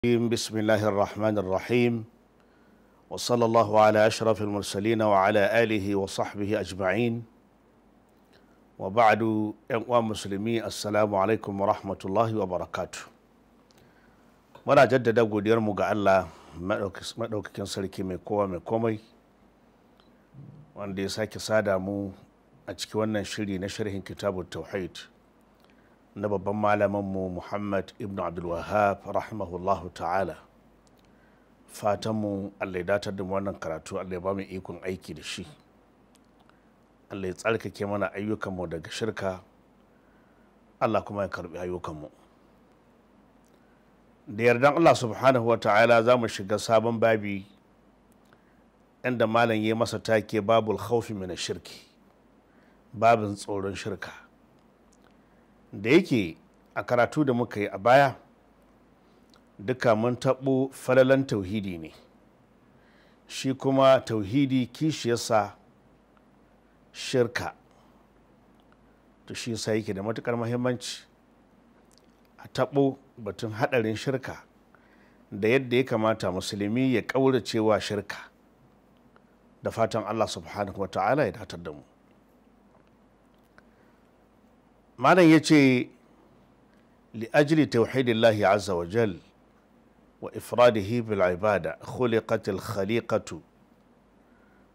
بسم الله الرحمن الرحيم، وصلى الله على أشرف المرسلين وعلى آله وصحبه أجمعين، وبعد. ‘Yan uwa musulmi, assalamu alaikum wa rahmatullahi wa barakatu. Muna jaddada godiyarmu ga Allah maɗaukakin sarki, mai kowa mai komai, wanda ya sake sada mu a cikin wannan shiri na sharhin Kitabut Tauhid na babban malaminmu Muhammad ibn Abdul Wahab rahimahullahu ta'ala. Fatanmu Allah ya datar da mu wannan karatu, Allah ya ba mu ikon aiki da shi, Allah ya tsarkake mana ayyukanmu daga shirka, Allah kuma ya karbi ayyukanmu. Da yardan Allah subhanahu wa ta'ala za mu shiga sabon babi inda malam ya masa take "Babul khawfi min shirki", babin tsoron shirka. Da yake a karatu da muka yi a baya duka mun taɓo falalan tauhidi ne, shi kuma tauhidi kishiyarsa shirka. To shi yasa yake da matukar muhimmanci a taɓo batun haɗarin shirka da yadda ya kamata musulmi ya ƙauracewa shirka. Da fatan Allah subhanahu wa ta'ala ya datar da mu. Malam ya ce: li'ajli tauhidillahi azza wa jal wa ifradihi bil ibada khuliqatil khaliqatu.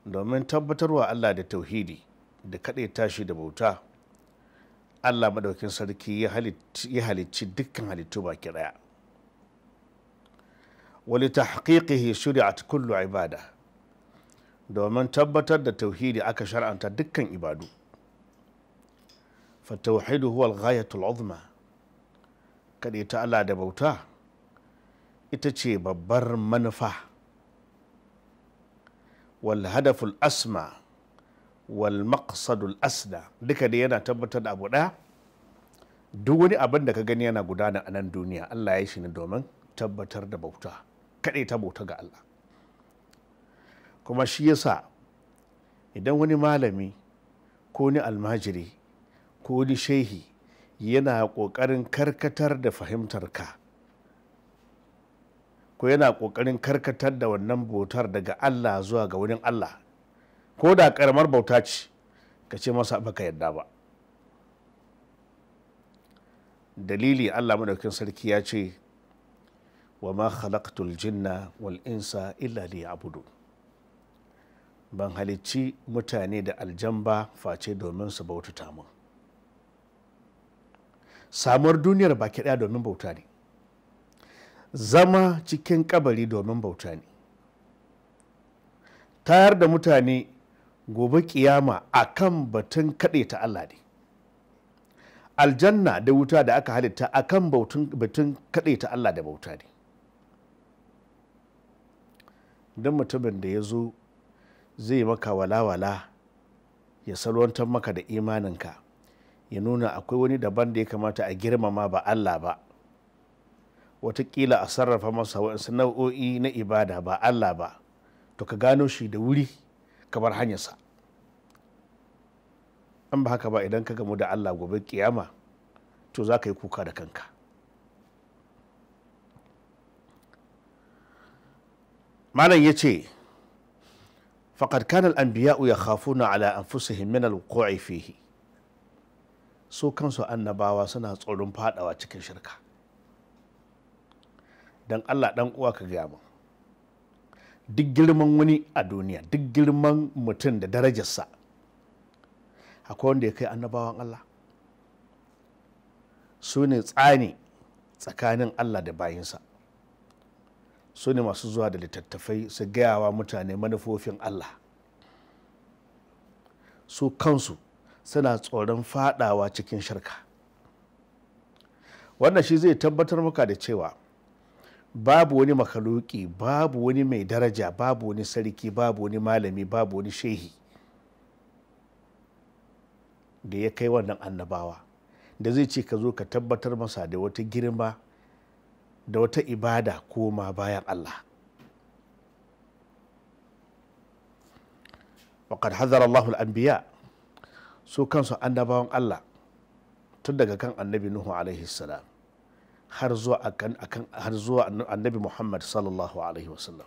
Domin tabbatarwa Allah da tauhidi da kaɗai tashi da bauta, Allah madaukin sarki ya halicci dukkan halittu baki ɗaya. Wa li tahqiqihi shuri'at kullu ibada. Domin tabbatar da tauhidi aka shar'anta dukkan ibadu. فالتوحيد هو الغاية العظمى. Kaɗaita Allah da bauta ita ce babbar manufa, wal hadaful asma wal maqsadul asna. Duka dai yana tabbatar da abu ɗaya. Duk wani abin da ka gani yana gudana a nan duniya, Allah ya yi shi ne domin tabbatar da bauta, kaɗaita bauta ga Allah. Kuma shi yasa idan wani malami ko wani almajiri ko wani shehi yana ƙoƙarin karkatar da fahimtar ka, ko yana ƙoƙarin karkatar da wannan bautar daga Allah zuwa ga wani Allah, ko da ƙaramar bauta ce, ka ce masa baka yadda ba. Dalili, Allah madaukin sarki ya ce: "Wa ma khalaqtul jinna wal insa illa liya'budun." Ban halicci mutane da aljan ba face domin su bautata mun. Samuwar duniyar baki ɗaya domin bauta ne, zama cikin kabari domin bauta ne, tayar da mutane gobe kiyama akan batun kaɗe ta Allah ne, aljanna da wuta da aka halitta akan batun kaɗe ta Allah da bauta ne. Don mutumin da ya zo zai maka walawala, ya salwantar maka da imaninka, ya nuna akwai wani daban da ya kamata a girmama ba Allah ba, watakila a sarrafa masa waɗansu nau'o'i na ibada ba Allah ba, to ka gano shi da wuri ka bar hanyarsa. An ba haka ba, idan ka gamu da Allah gobe kiyama, to za ka yi kuka da kanka. Malam ya ce: faqad kana al-anbiya'u yakhafuna ala anfusihim min al-wuqu'i fihi. Su kansu annabawa suna tsoron fadawa cikin shirka. Don Allah, dan uwa, ka gaya min, duk girman wani a duniya, duk girman mutum da darajarsa, akwai wanda ya kai annabawan Allah? Su ne tsani tsakanin Allah da bayinsa, su ne masu zuwa da littattafai su gayawa mutane manufofin Allah. Su kansu suna tsoron fadawa cikin shirka. Wannan shi zai tabbatar maka da cewa babu wani makaluki, babu wani mai daraja, babu wani sarki, babu wani malami, babu wani shehi da ya kai wannan annabawa da zai ce ka zo ka tabbatar masa da wata girma da wata ibada koma bayan Allah. وقد حذر الله الأنبياء. Su kansu annabawan Allah, tun daga kan Annabi Nuhu alaihi salam. har zuwa akan har zuwa annabi Muhammad sallallahu alaihi wasallam.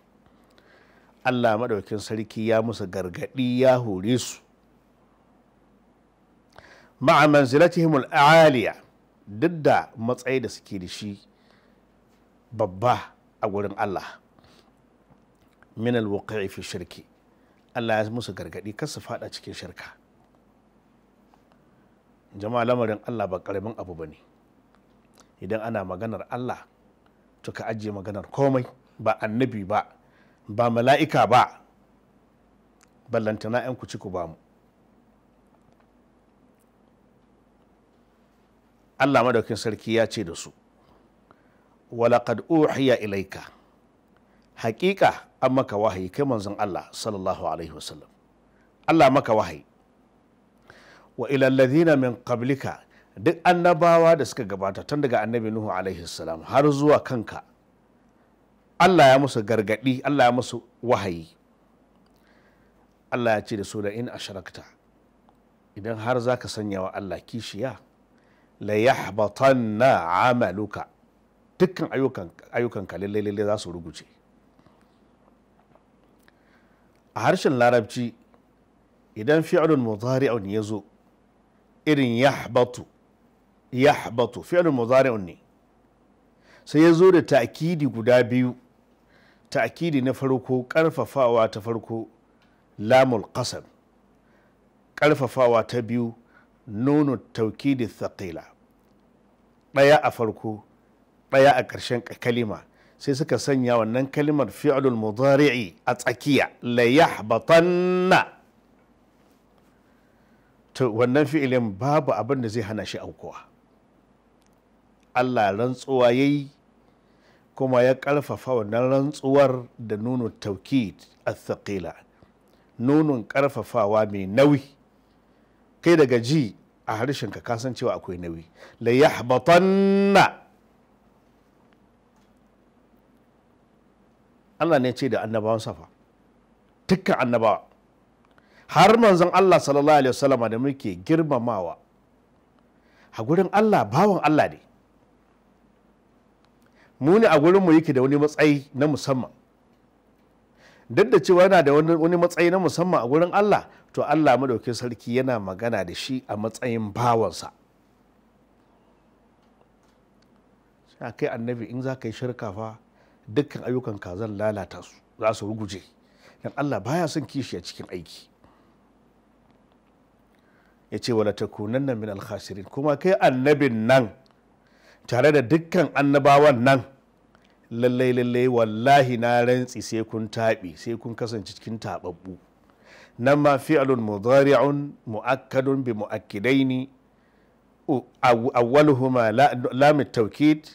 Allah madaukakin sarki ya musu gargadi, ya hore su ma'a manzilatihim al'aliya, duk da matsayi da suke da shi babba a gurin Allah, min alwuqi'i fi shirki. Allah ya musu gargadi kar su fada cikin shirka. Jama'a, lamarin Allah ba karamin abu bane. Idan ana maganar Allah to ka ajiye maganar komai, ba annabi ba, ba mala'ika ba, ballantana 'yan ku ci ku ba mu. Allah madaukin sarki ya ce da su, walaqad uhiya ilaika, haƙiƙa an maka wahayi kai manzon Allah sallallahu alaihi wasallam, Allah maka wahayi, wa ila alladhina min qablika, duk annabawa da suka gabata tun daga annabi Nuhu alaihi salam har zuwa kanka, Allah ya musu gargadi, Allah ya musu wahayi. Allah ya ce da su, da in ashrakta, idan har zaka sanya wa Allah kishiya, la yahbatanna amaluka, dukkan ayyukanka lalle lalle za su ruguje. A harshen Larabci idan fi'lun mudari'un ya zo irin yahbatu, yahbatu fi'lun mudari'un ne, sai ya zo da ta'kidi guda biyu. Ta'kidi na farko, karfafawa ta farko lamul qasam, karfafawa ta biyu nunu taukidi thaqila, ɗaya a farko ɗaya a ƙarshen kalima, sai suka sanya wannan kalimar fi'lul mudari'i a tsakiya, la yahbatanna. To wannan fi'ilin babu abin da zai hana shi aukuwa. Allah rantsuwa yayi kuma ya ƙarfafa wannan rantsuwar da nunu taukid athaqila, nunun ƙarfafawa mai nauyi. Kai daga ji a harshenka ka san cewa akwai nauyi. La yahbatanna. Allah ne ce da annabawan safa, dukkan annabawa har manzon Allah sallallahu alaihi wasallama da muke girmamawa a gurin Allah, bawan Allah ne. Mu ne a gurin mu yake da wani matsayi na musamman. Duk da cewa yana da wani matsayi na musamman a gurin Allah, to Allah madaukakin sarki yana magana da shi a matsayin bawansa. Sai kai annabi, in za ka yi shirka fa dukkan ayyukan ka zan lalata su, za su ruguje. Dan Allah baya son kishi a cikin aiki. Ya ce wala takunanna min al-khasirin, kuma kai annabin nan tare da dukkan annabawan nan, lallai lallai wallahi na rantsi sai kun taɓi, sai kun kasance cikin taɓaɓɓu. Nan ma fi'lun mudari'un mu'akkadun bi mu'akkidaini, awwaluhuma lam at-tawkid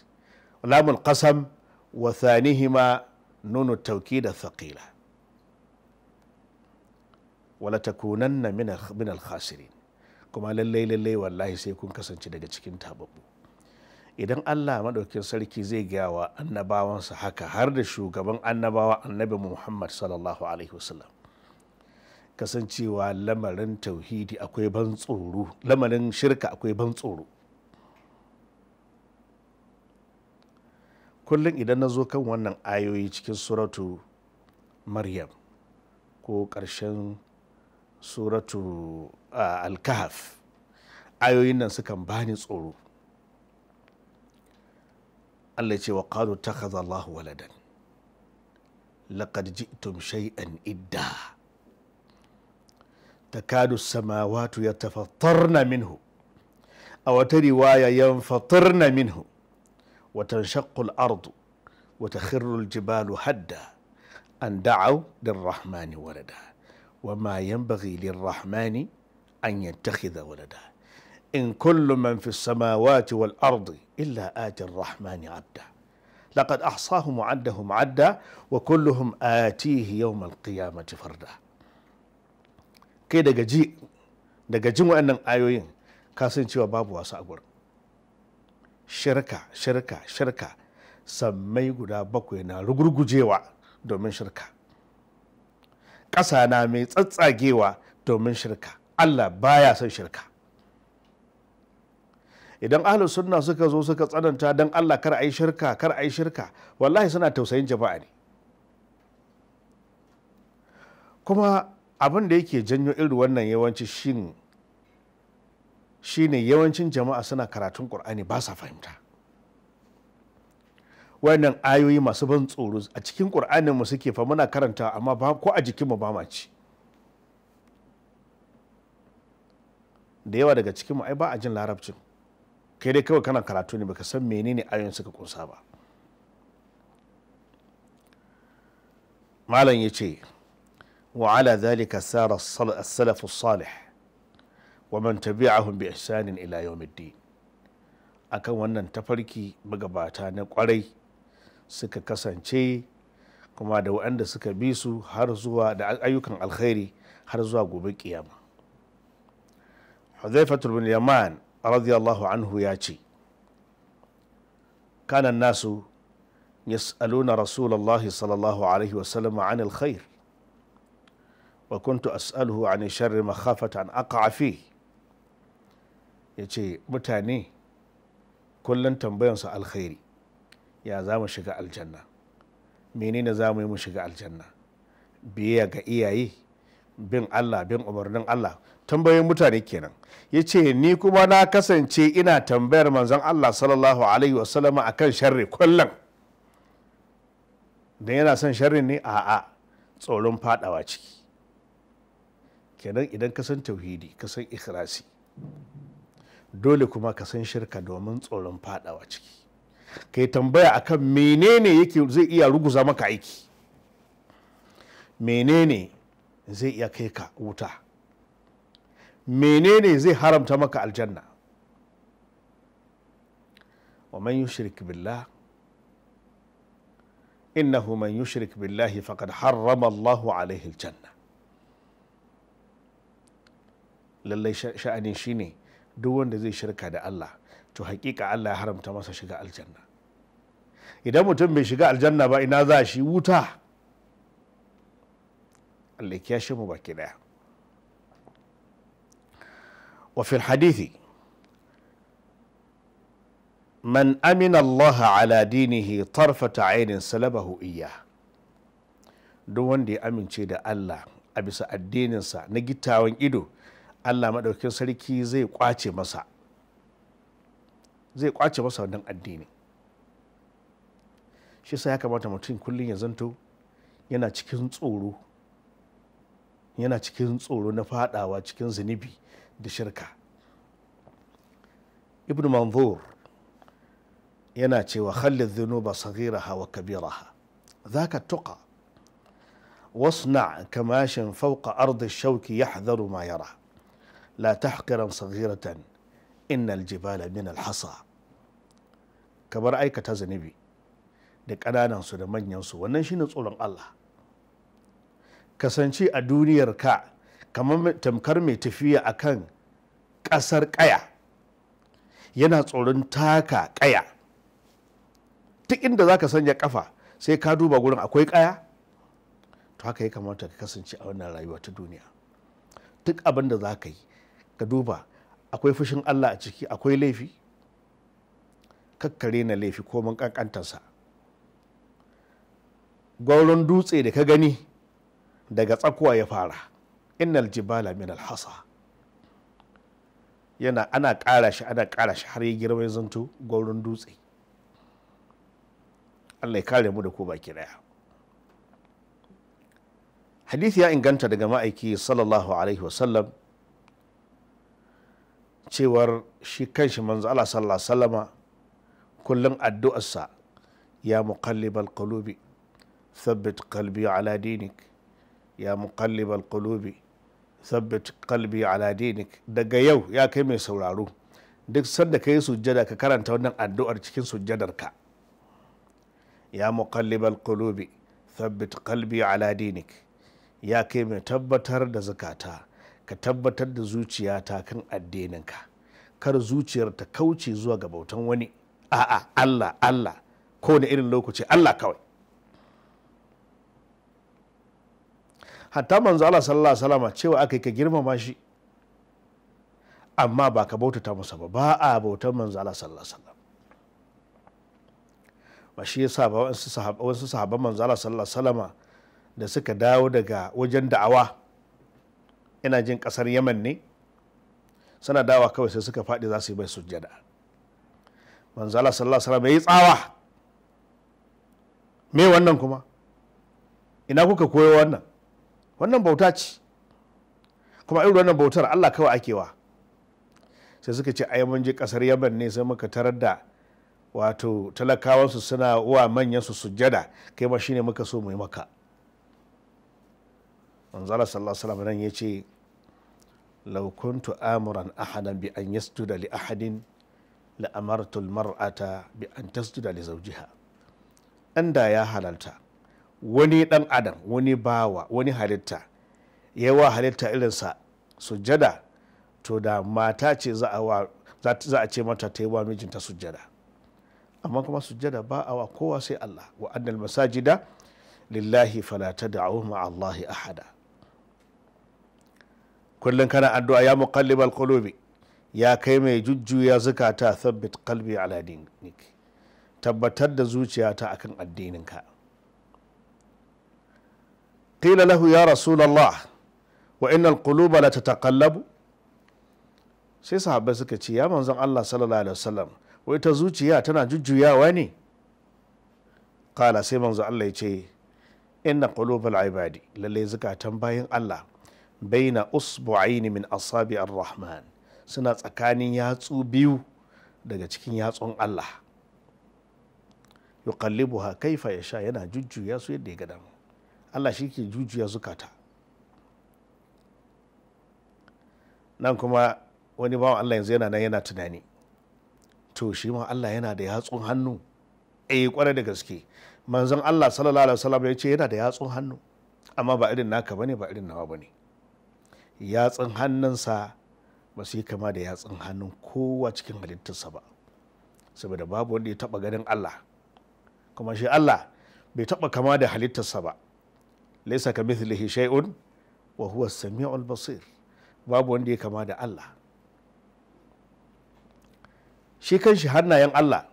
lam al-qasam, wa thanihima nun at-tawkid ath-thaqila. Wala takunanna min al-khasirin, kuma lallai lallai wallahi sai kun kasance daga cikin taɓaɓɓu. Idan Allah madaukakin sarki zai gaya wa annabawansa haka, har da shugaban annabawa annabi Muhammad sallallahu alaihi wasallam, kasancewa lamarin tauhidi akwai ban tsoro, lamarin shirka akwai ban tsoro. Kullum idan na zo kan wannan ayoyi cikin suratu Maryam ko ƙarshen suratu Al-Kahf, ayoyin nan sukan bani tsoro. Allah ce wa qalu takhadha Allahu waladan laqad ji'tum shay'an idda takadu as-samawati yatafattarna minhu, aw wata riwaya yanfatirna minhu, wa tanshaqqu al-ardu wa takhirru al-jibalu hadda an da'aw lir-rahmani walada wa ma yanbaghi lir-rahmani an yattakhidha walada in kullu man fi as-samawati wal-ardi illa ati ar-rahmani 'abda laqad ahsahum wa 'addahum 'adda wa kulluhum atihi yawm al-qiyamati farda. Kai daga jin waɗannan ayoyin ka san cewa babu wasu a gurin. Shirka, shirka, shirka, sammai guda 7 na rugurgujewa domin shirka, ƙasa na mai tsatsagewa domin shirka. Allah baya son shirka. Idan ahlus sunna suka zo suka tsananta dan Allah kar ayi shirka, kar ayi shirka, wallahi suna tausayin jama'a ne. Kuma abin da yake janyo irin wannan yawanci shine yawancin jama'a suna karatun Qur'ani ba sa fahimta. Wannan ayoyi masu ban tsoro a cikin Qur'anin mu suke fa muna karanta, amma ba ko a jikin mu ba ma ci. Da yawa daga cikin mu ai ba a jin larabcin, kai dai kawai kana karatu ne baka san menene ayoyin suka kunsa ba. Malam yace wa ala dhalika sara as-salaf as-salih wa man tabi'ahum bi ihsanin ila yawmiddin. Akan wannan tafarki magabata na kwarai suka kasance, kuma da waɗanda suka bi su har zuwa da ayyukan alkhairi har zuwa gobe kiyama. Hudhaifatu bin Yaman radiyallahu anhu ya ce, kana nasu yas'aluna rasulullahi sallallahu alaihi wasallam an alkhair wa kuntu as'aluhu an sharri makhafata an aqa'a fi. Yace mutane kullum tambayansu alkhairi, ya za mu shiga aljanna, menene za mu yi mu shiga aljanna, biyayya ga iyaye, bin Allah, bin umarnin Allah, tambayoyin mutane kenan. Yace ni kuma na kasance ina tambayar manzon Allah sallallahu alaihi wasallama akan sharri kullum. Dan yana son sharri ne? A'a, tsoron fadawa ciki. Kenan idan ka san tauhidi, ka san ikhlasi, dole kuma ka san shirka domin tsoron fadawa ciki. Kai tambaya akan menene yake zai iya ruguza maka aiki, menene zai iya kai ka wuta, menene zai haramta maka aljanna. Wa man yushrik billah innahu man yushrik billahi faqad harrama Allahu alaihi aljanna. Lallai sha'anin shine duk wanda zai shirka da Allah to hakika Allah ya haramta masa shiga aljanna. Idan mutum bai shiga aljanna ba, ina za shi? Wuta. Allah ya kiyashe mu baki daya. Wa fil hadithi man amina Allah ala dinihi tarfata ainin salabahu iyyah. Duk wanda ya amince da Allah a bisa addininsa na gittawan ido, Allah maɗaukin sarki zai kwace masa, zai kwace masa wannan addini. Shi sa ya kamata mutum kullum ya zanto yana cikin tsoro, yana cikin tsoro na fadawa cikin zunubi da shirka. Ibn Manzur yana cewa khalli dhunuba saghiraha wa kabiraha dhaka tuqa wasna kamashin fawqa ardi ash-shawki yahdharu ma yara la tahqiran saghiratan innal jibala min al-hasa. Kabar aikata zunubi da ƙananan su da manyan su, wannan shine tsoron Allah. Kasance a duniyar ka kamar tamkar mai tafiya akan ƙasar ƙaya, yana tsoron taka ƙaya. Duk inda zaka sanya kafa sai ka duba gurin akwai ƙaya. To haka ya kamata ka kasance a wannan rayuwa ta duniya. Duk abin da zaka yi ka duba akwai fushin Allah a ciki, akwai laifi. Kakkare na laifi komin kankantarsa. Gwauron dutse da ka gani daga tsakuwa ya fara. Innal jibala min alhasa. Yana ana ƙara shi, ana ƙara shi har ya girma ya zanto gwauron dutse. Allah ya kare mu da ku baki daya. Hadisi ya inganta daga ma'aiki sallallahu alaihi wasallam cewar shi kanshi manzo Allah sallallahu alaihi wasallama kullum addu'arsa ya muqallibal qulubi thabbit qalbi ala dinik, ya muqallibal qulubi thabbit qalbi ala dinik. Daga yau ya kai mai sauraro, duk sanda kai sujjada ka karanta wannan addu'ar cikin sujjadarka, ya muqallibal qulubi thabbit qalbi ala dinik. Ya kai mai tabbatar da zakata, ka tabbatar da zuciyata kan addininka. Kar zuciyar ta kauce zuwa ga bautan wani. A'a, Allah Allah, kowane irin lokaci Allah kawai. Hatta manzo Allah sallallahu alaihi wasallam cewa aka ka girmama shi, Amma ba ka bautata masa ba, ba a bautar manzo Allah sallallahu alaihi wasallam. Ba shi yasa ba wasu sahabban manzo Allah sallallahu alaihi wasallama da suka dawo daga wajen da'awa, ina jin kasar Yaman ne, suna dawa kawai sai suka faɗi za su yi bai sujjada. Manzo Allah sallallahu alaihi wasallam yayi tsawa, me wannan kuma? Ina kuka koyo wannan? Wannan bauta ce, kuma irin wannan bautar Allah kawai ake wa. Sai suka ce ai mun je kasar Yaman ne sai muka tarar da wato talakawansu suna wa manyan su sujjada, kai ma shine muka so mu yi maka. Manzo Allah sallallahu alaihi wasallam nan yace law kuntu amuran ahadan bi an yasjuda li ahadin la amartu al mar'ata bi an tasjuda li zawjiha. Anda ya halalta wani dan adam, wani bawa, wani halitta yawa halitta irinsa sujjada, to da mata ce za a ce mata ta yi wa mijinta sujjada. Amma kuma sujjada ba a wa kowa sai Allah. Wa annal masajida lillahi fala tad'u ma'a Allahi ahada. Kullun kana addu'a ya muqallibal qulubi, ya kai mai jujjuya zukata, thabbit qalbi ala dinik, tabbatar da zuciyata akan addininka. Qila lahu ya rasulullah wa innal quluba la tataqallabu. Sai sahabbai suka ce ya manzon Allah sallallahu alaihi wasallam, wai ta zuciya tana jujjuyawa ne? Qala, sai manzon Allah ya ce inna qulubal ibadi, lalle zukatan bayin Allah, baina usbu'aini min asabi ar-rahman, suna tsakanin yatsu biyu daga cikin yatsun Allah. Yuqallibuha kaifa yasha, yana jujjuya su yadda ya ga dama. Allah shi ke jujjuya zukata. Nan kuma wani bawan Allah yanzu yana nan yana tunani, to shi ma Allah yana da yatsun hannu? Eh, kwarai da gaske. Manzon Allah sallallahu alaihi wasallam ya ce yana da yatsun hannu, amma ba irin naka bane, ba irin nawa bane. Yatsun hannunsa ba su yi kama da yatsun hannun kowa cikin halittarsa ba, saboda babu wanda ya taba ganin Allah, kuma shi Allah bai taba kama da halittarsa ba. Laysa kamithlihi shay'un wa huwa as-sami'ul basir. Babu wanda ya kama da Allah. Shi kanshi hannayen Allah,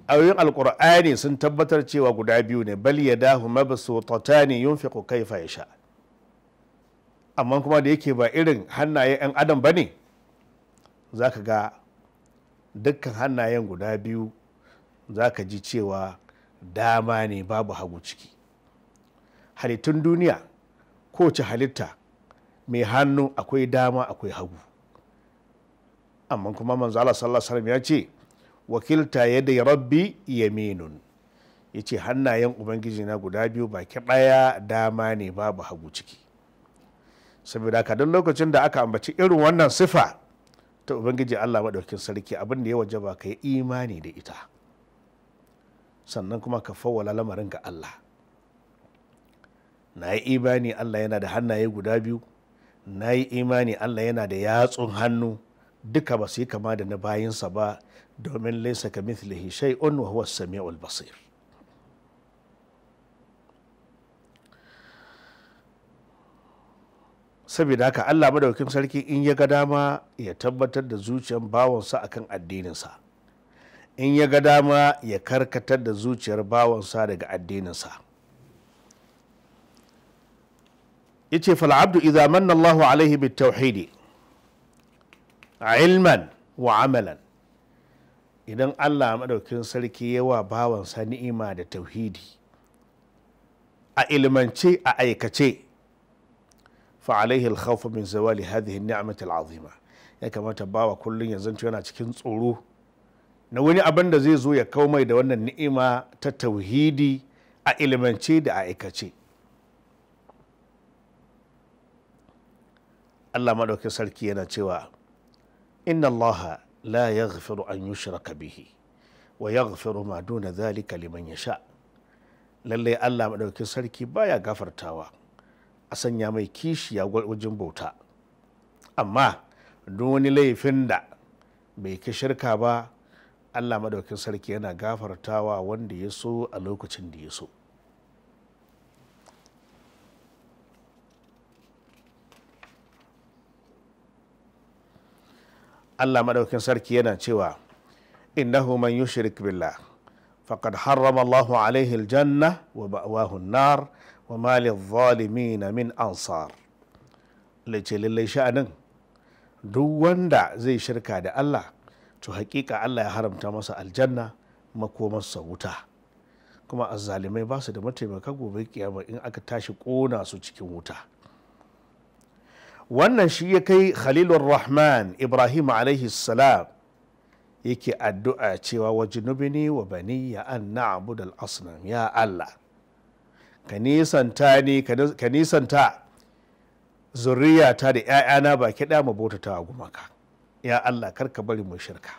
ayoyin Alƙur'ani sun tabbatar cewa guda biyu ne, bal yadahu mabsutatani yunfiqu kaifa yasha. Amma kuma da yake ba irin hannayen 'yan adam bane, zaka ga dukkan hannayen guda biyu zaka ji cewa dama ne, babu hagu ciki. Halittun duniya, kowace halitta mai hannu akwai dama akwai hagu. Amma kuma manzo Allah sallallahu alaihi wasallam ya ce wakilta yadda rabbi yaminun, yace hannayen ubangiji na guda biyu baki daya dama ne, babu hagu ciki. Saboda haka duk lokacin da aka ambaci irin wannan sifa ta ubangiji Allah madaukakin sarki, abin da ya wajaba ka yi imani da ita, sannan kuma ka fawwala lamarin ga Allah. Na yi imani Allah yana da hannaye guda biyu, na yi imani Allah yana da yatsun hannu, duka ba su yi kama da na bayinsa ba, domin laisa ka mithlihi shay'un wa huwa as-sami'ul basir. Saboda haka Allah madaukakin sarki in ya ga dama ya tabbatar da zuciyar bawansa akan addininsa, in ya ga dama ya karkatar da zuciyar bawansa daga addininsa. Yace fal abdu idza manna Allahu alaihi bit tauhidi ilman wa amalan, idan Allah madaukakin sarki yawa bawansa ni'ima da tauhidi a ilmance a aikace, fa alaihi al-khawf min zawali hadhihi an-ni'mati al-'azima. Ya kamata bawa kullun ya zanto yana cikin tsoro na wani abin da zai zo ya kau mai da wannan ni'ima ta tauhidi a ilmance da a aikace. Allah madaukakin sarki yana cewa inna Allaha la yaghfiru an yushraka bihi wa yaghfiru ma duna dhalika liman yasha. Lallai Allah madaukakin sarki baya gafartawa a sanya mai kishiya wajen bauta, amma duk wani laifin da bai kai shirka ba, Allah madaukakin sarki yana gafartawa wanda ya so a lokacin da ya so. Allah madaukakin sarki yana cewa innahu man yushrik billah faqad harrama Allahu alaihi aljanna wa ma'wahu an-nar wa ma lidh-dhalimin min ansar. Lace lallai sha'anin duk wanda zai shirka da Allah to hakika Allah ya haramta masa aljanna, makomarsa wuta, kuma azzalimai ba su da mataimaka gobe kiyama in aka tashi kona su cikin wuta. Wannan shi ya kai Khalilur Rahman Ibrahim alaihi salam yake addu'a cewa wajnubni wa baniya an na'budu al-asnam. Ya Allah, ka nisanta ni, ka nisanta zuriyata da 'ya'yana baki ɗaya mu bautata wa gumaka. Ya Allah, kar ka bari mu shirka.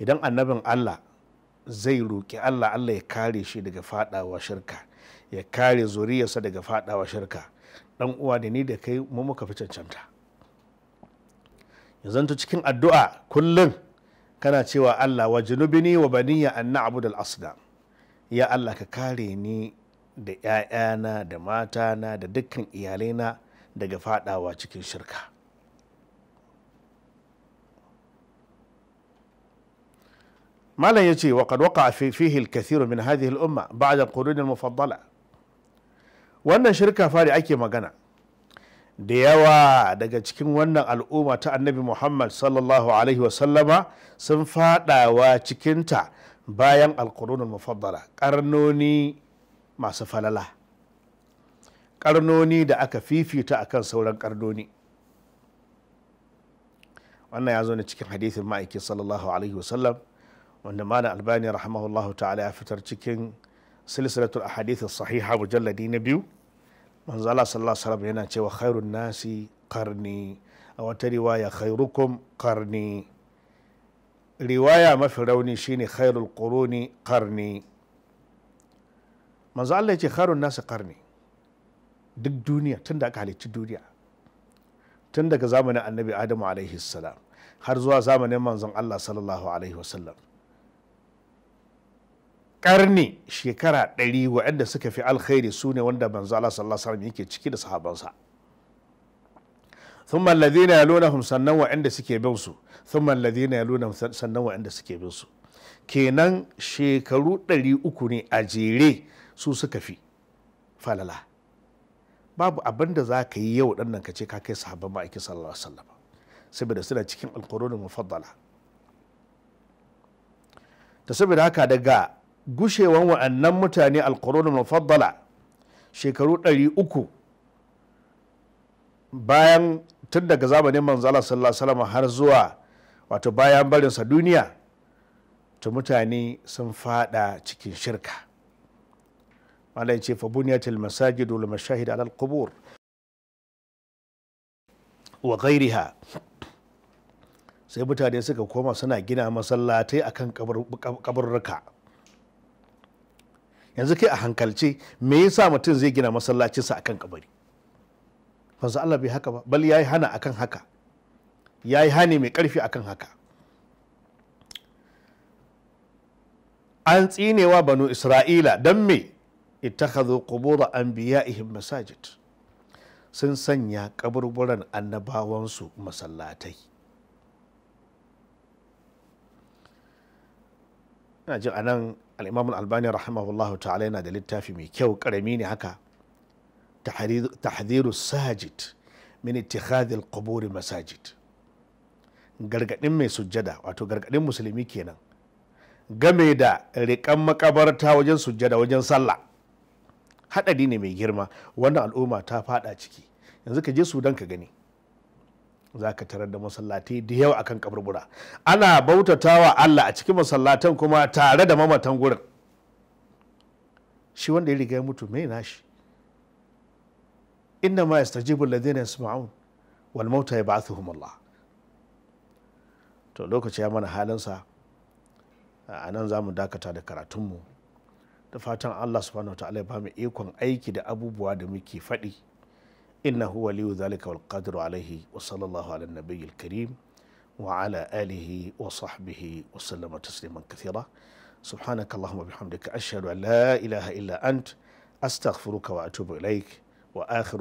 Idan annabin Allah zai roƙi Allah, Allah ya kare shi daga faɗawa shirka, ya kare zuriyarsa daga faɗawa shirka, dan uwa da ni da kai mu muka fi cancanta. Yanzu cikin addu'a kullum kana cewa Allah wa junubini wa baniya an na'budu al-asnam. Ya Allah, ka kare ni da 'ya'yana da matana da dukkan iyalaina daga fadawa cikin shirka. Malam yace wa qad waqa'a fihi al-kathir min hadhihi al-umma ba'da al-qurun al-mufaddala. Wannan shirka fari ake magana da yawa daga cikin wannan al'umma ta Annabi Muhammad sallallahu alaihi wasallama sun fadawa cikinta bayan al-qurun al-mufaddala, karnoni masu falala, karnoni da aka fifita akan sauran karnoni. Wannan ya zo ne cikin hadithin ma'aiki sallallahu alaihi wasallam wanda Malam Albani rahimahullahu ta'ala ya fitar cikin silsilatul ahadith sahiha mujalladi na 2. Manzo Allah sallallahu alaihi wasallam yana cewa khairun nasi qarni, a wata riwaya khairukum qarni. Riwaya mafi rauni shine khairul quruni qarni. Manzo Allah ya ce khairun nasi qarni. Duk duniya tun da aka halicci duniya, tun daga zamanin Annabi Adamu alaihi salam har zuwa zamanin manzon Allah sallallahu alaihi wasallam, karni shekara 100 waɗanda suka fi alkhairi su ne wanda manzo Allah sallallahu alaihi wasallam yake ciki da sahabansa. Thumma alladhina yalunahum, sannan waɗanda suke bin su, thumma alladhina yalunahum, sannan waɗanda suke bin su. Kenan shekaru 300 ne a jere su suka fi falala. Babu abin da za ka yi yau ɗan nan ka ce ka kai sahabban ma'aiki sallallahu alaihi wasallam, saboda suna cikin alqurunul mufaddala. Ta saboda haka daga gushewan wa'annan mutane alqurunul mufaddala shekaru 300 bayan tun daga zamanin manzo Allah sallallahu alaihi wasallam har zuwa wato bayan barinsa duniya, to mutane sun fada cikin shirka. Malai ce fa bunyatil masajid wal mashahid ala al qubur wa ghayriha. Sai mutane suka koma suna gina masallatai akan kaburruka. Yanzu kai a hankalce me yasa mutum zai gina masallacinsa akan kabari? Manzo Allah bai haka ba, bal yayi hana akan haka, yayi hani mai karfi akan haka. An tsinewa banu Isra'ila dan me? Ittakhadhu qubur anbiya'ihim masajid. Sun sanya kaburburan annabawansu masallatai. Ina jin anan al-Imam al-Albani rahimahullahu ta'ala yana da littafi mai kyau, karami ne haka, tahdhiru sajid min ittikhadhi al-qubur masajid. Gargadin mai sujjada, wato gargadin musulmi kenan game da riƙan makabarta wajen sujjada, wajen sallah. Haɗari ne mai girma wannan al'umma ta fada ciki. Yanzu ka je Sudan ka gani, za ka tarar da masallatai da yawa akan kaburbura, ana bautatawa Allah a cikin masallatan kuma tare da mamatan gurin. Shi wanda ya riga ya mutu mai nashi? Inna ma yastajibu alladhina yasma'un wal mauta yab'athuhum Allah. To lokaci ya mana halinsa, a nan za mu dakata da karatunmu, da fatan Allah subhanahu wa ta'ala ya ba mu ikon aiki da abubuwa da muke faɗi. Innahu waliyu dhalika wal qadiru alaihi, wa sallallahu ala nabiyyil karim wa ala alihi wa sahbihi wa sallama tasliman kathira. Subhanaka allahumma bihamdika, ashhadu an la ilaha illa ant, astaghfiruka wa atubu ilaik. Wa akhiru